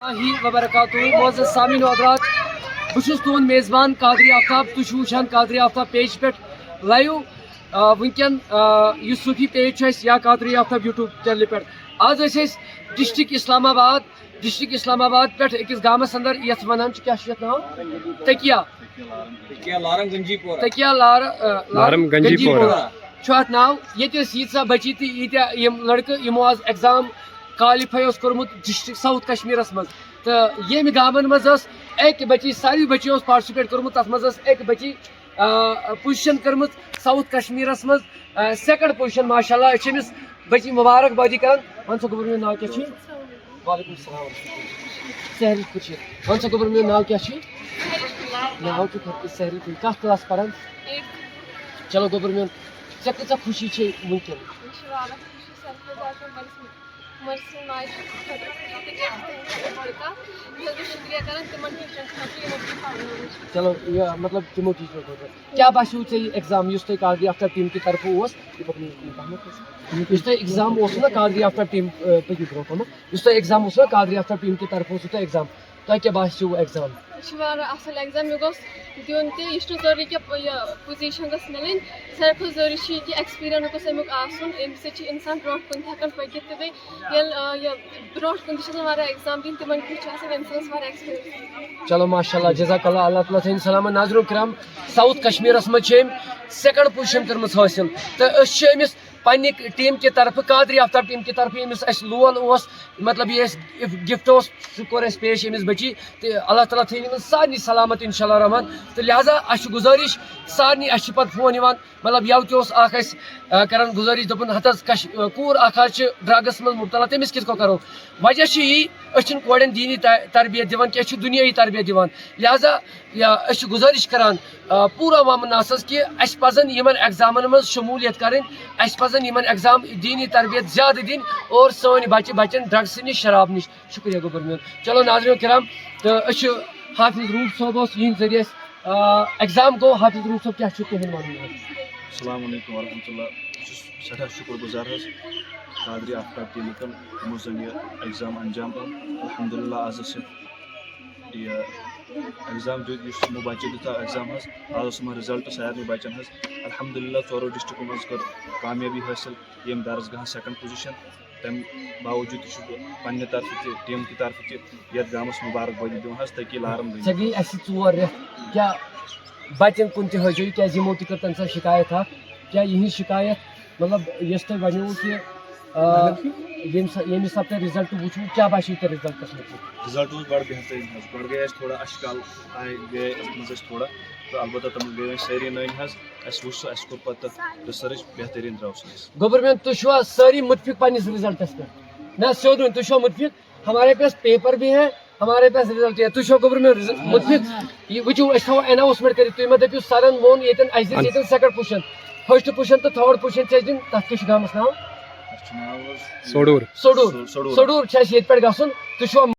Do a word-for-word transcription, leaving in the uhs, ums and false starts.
اللہ وبرکاتہ۔ معزز سامعین و حضرات، بہٕ چھُس تُہُنٛد میزبان قادری آفتاب۔ تُہۍ چھِو وٕچھان قادری آفتاب پیج پٮ۪ٹھ لایِو۔ آ، وٕنکٮ۪ن، آ، یُس صوٗفی پیج چھُ اَسہِ یا قادری آفتاب یوٗٹیوٗب چینلہِ پٮ۪ٹھ، آز ٲسۍ أسۍ ڈسٹرکٹ اسلام آباد، ڈسٹرکٹ اسلام آباد پٮ۪ٹھ أکِس گامَس اندر، یَتھ وَنان چھِ، کیٛاہ چھُ یَتھ ناو؟ تکیہ۔ تکیہ لارم گنجی پورہ۔ تکیہ لار-، آ، لارم گنجی پورہ۔ چھُ اَتھ ناو۔ ییٚتہِ ٲسۍ ییٖژاہ بچی تہٕ ییٖتیٛاہ یِم لڑکہٕ، یِمو آز ایگزام کالِفاے اوس کوٚرمُت ڈسٹرکٹ ساوُتھ کشمیٖرَس منٛز۔ تہٕ ییٚمہِ گامَن منٛز ٲس اَکہِ بچی، ساروی بچی اوس پارٹسِپیٹ کوٚرمُت، تَتھ منٛز ٲس اَکہِ بچی، آ، پوزیشن کٔرمٕژ ساوُتھ کشمیٖرَس منٛز، آ، سیکنڈ پوزیشن۔ ماشاء اللہ، أسۍ چھِ أمِس بچی مُبارک بادی کران۔ وَن سا گوٚبُر، میون ناو کیٛاہ چھُ؟ وعلیکم السلام۔ سحری خورشید۔ وَن سا گوٚبُر، میون ناو کیٛاہ چھُ؟ ناو چھُ خۄد سحری خورشید۔ کَتھ کلاس پران؟ چلو گوٚبُر میون، ژےٚ کۭژاہ خوشی چھے وٕنکٮ۪ن؟ مےٚ چھِ واریاہ خوشی، ساروی کھۄتہٕ زیادٕ چھِ مےٚ پنٛنِس مٲلۍ سٕنٛدِ ماجہِ خٲطرٕ خوشی، تِکیٛازِ تِہِنٛدِ خٲطرٕ کوٚر مےٚ کَتھ، بہٕ چھَس شُکریہ کران تِمن ٹیٖچرن خٲطرٕ، یِمو چھِ پَرنٲومٕژ۔ چلو، یہِ مطلب تِمو ٹیٖچرو خٲطرٕ۔ کیٛاہ باسیو ژےٚ یہِ ایگزام یُس تۄہہِ قادری آفتاب ٹیٖم کہِ طرفہٕ اوس؟ یہِ پَکنٲیِو، یہِ پَکنٲیِو۔ یُس تۄہہِ ایگزام اوسوُ نا قادری آفتاب ٹیٖم، آ، پٔکِو برونٛہہ کُن۔ یُس تۄہہِ ایگزام اوسوُ نا قادری آفتاب ٹیٖم کہِ طرفہٕ اوسوُ تۄہہِ ایگزام، تۄہہِ کیٛاہ باسیو ایگزام؟ یہِ چھُ واریاہ اَصٕل ایگزام، مےٚ گوٚژھ دیُن تہِ، یہِ چھُنہٕ ضروٗری کہِ یہِ پُزیٖشَن گٔژھ مِلٕنۍ، ساروی کھۄتہٕ ضروٗری چھُ یہِ کہِ ایکسپیٖریَنٕس گوٚژھ اَمیُک آسُن، اَمہِ سۭتۍ چھُ اِنسان برونٛٹھ کُن تہِ ہٮ۪کان پٔکِتھ تہٕ بیٚیہِ ییٚلہِ، آ، یہِ برونٛٹھ کُن تہِ چھِ آسان واریاہ ایگزام دِنۍ، تِمَن کیُتھ چھُ آسان اِنسانَس واریاہ ایکسپیٖریَنٕس۔ چلو ماشاء اللہ، جزاک اللہ، اللہ تعالیٰ تھٲیِن سلامت۔ ناظرو کرام، ساوُتھ کشمیٖرَس منٛز چھِ أمۍ سیکنڈ پوزیشن کٔرمٕژ حٲصِل تہٕ أسۍ چھِ أمِس پننہِ ٹیٖم کہِ طرفہٕ، قادری آفتاب ٹیٖم کہِ طرفہٕ، ییٚمِس اَسہِ لون اوس، مطلب، یہِ اَسہِ گفٹ اوس، سُہ کوٚر اَسہِ پیش أمِس بچی۔ تہٕ اللہ تعالیٰ تھٲیِن یِمن سارنٕے سلامت، انشاءاللہ الرحمن۔ تہٕ لہذا اَسہِ چھُ گُزٲرِش سارنٕے، اَسہِ چھِ پتہٕ فون یِوان، مطلب، یَوٕ تہِ اوس اکھ اَسہِ، آ، کران گُزٲرِش، دوٚپُن، ہتہٕ حظ، کش-، آ، کوٗر اکھ حظ چھِ ڈرگس منٛز مُبتلا، تٔمِس کِتھ کٔنۍ کرو؟ وجہ چھُ یی، أسۍ چھِنہٕ کورٮ۪ن دیٖنی تہ-، تربیت دِوان کینٛہہ، أسۍ چھِ دُنیٲیی تربیت دِوان۔ لہذا یا أسۍ چھِ گُزٲرِش کران، آ، پوٗرٕ عوام الناسَس کہِ اَسہِ پَزَن یِمَن ایگزامَن منٛز شموٗلیت کَرٕنۍ، اَسہِ پَزَن یِمَن ایگزام دیٖنی تربیت زیادٕ دِنۍ اور سٲنۍ بَچہِ بَچَن ڈرٛگسہٕ نِش، شراب نِش۔ شُکریہ گوٚبُر میون۔ چلو ناظرین کرام، تہٕ أسۍ چھِ حافظ روٗف صٲب اوس، یِہِنٛدِ ذٔریعہٕ اَسہِ، آ، ایگزام گوٚو۔ حافظ روٗف صٲب، کیٛاہ چھُ تُہُنٛد وَنُن حظ؟ السلام علیکم ورحمۃ اللہ۔ بہٕ چھُس سٮ۪ٹھاہ شُکُر گُزار حظ قادری آفتاب ٹیٖمہِ کُن، یِمو زَن یہِ ایگزام انجام آو۔ الحمدللہ، آز ٲس یہِ یہِ ایگزام دیُت، یُس یِمو بَچو دیُت آو ایگزام حظ، آز اوس یِمَن رِزَلٹ سارنٕے بَچَن حظ۔ الحمدللہ، ژورو ڈِسٹرکو منٛز کٔر کامیٲبی حٲصِل۔ ییٚمہِ درس گاہَس سیکنڈ پوزیشن، تَمہِ باوجوٗد تہِ چھُس بہٕ پننہِ طرفہٕ تہِ، ٹیٖم کہِ طرفہٕ تہِ یَتھ گامَس مُبارک بٲدی دِوان حظ، تاکہِ لارَم گٔے۔ ژےٚ گٔے اَسہِ ژور رٮ۪تھ، کیٛاہ بَچَن کُن تہِ ہٲیزیو یہِ، کیٛازِ یِمو تہِ کٔر تَمہِ ساتہٕ شِکایت اَکھ، کیٛاہ یِہِنٛز شِکایت، مطلب، یۄس تۄہہِ وَنیوُ کہِ، آ، ییٚمہِ سا-، ییٚمہِ حساب تۄہہِ رِزلٹ وٕچھوُ، کیٛاہ باسیو تۄہہِ رِزلٹَس مُتعلِق؟ رِزلٹ اوس بَڑٕ بہتریٖن حظ۔ گۄڈٕ گٔے اَسہِ تھوڑا اَشہِ کَل، آے گٔے اَتھ منٛز اَسہِ تھوڑا، تہٕ البتہ تِم گٔے وۄنۍ سٲری نٔنۍ حظ۔ اَسہِ وٕچھ سُہ، اَسہِ کوٚر پَتہٕ تَتھ رِسٲرٕچ، بہتریٖن درٛاو سُہ اَسہِ۔ گوٚبُر میون، تُہۍ چھِوا سٲری مُتفِق پنٛنِس رِزلٹَس پٮ۪ٹھ؟ نہ، سیوٚد ؤنِو، تُہۍ چھِوا مُتفِق؟ ہمارے پاس پیپر بھی ہے، ہمارے پاس رِزلٹ ہے۔ تُہۍ چھِوا گوٚبُر میون رِز-، مُتفِق؟ یہِ وٕچھِو، أسۍ تھاوو اناؤنسمنٹ کٔرِتھ، تُہۍ مہ دٔپِو سرن ووٚن ییٚتٮ۪ن اَسہِ دِژ اَہَن۔ ییٚتٮ۪ن سیکنڈ پُزیشن، فٔسٹ پُزیشن تہٕ تھٲڈ پُزیشن چھِ اَسہِ دِنۍ، تَتھ کیٛاہ چھُ گامَس ناو؟ اَسہِ چھُ ناو حظ سوڈوٗر۔ سوڈوٗر۔ سو-، سوڈوٗر۔ سوڈوٗر چھُ اَسہِ ییٚتہِ پٮ۪ٹھ گژھُن، تُہۍ چھِوا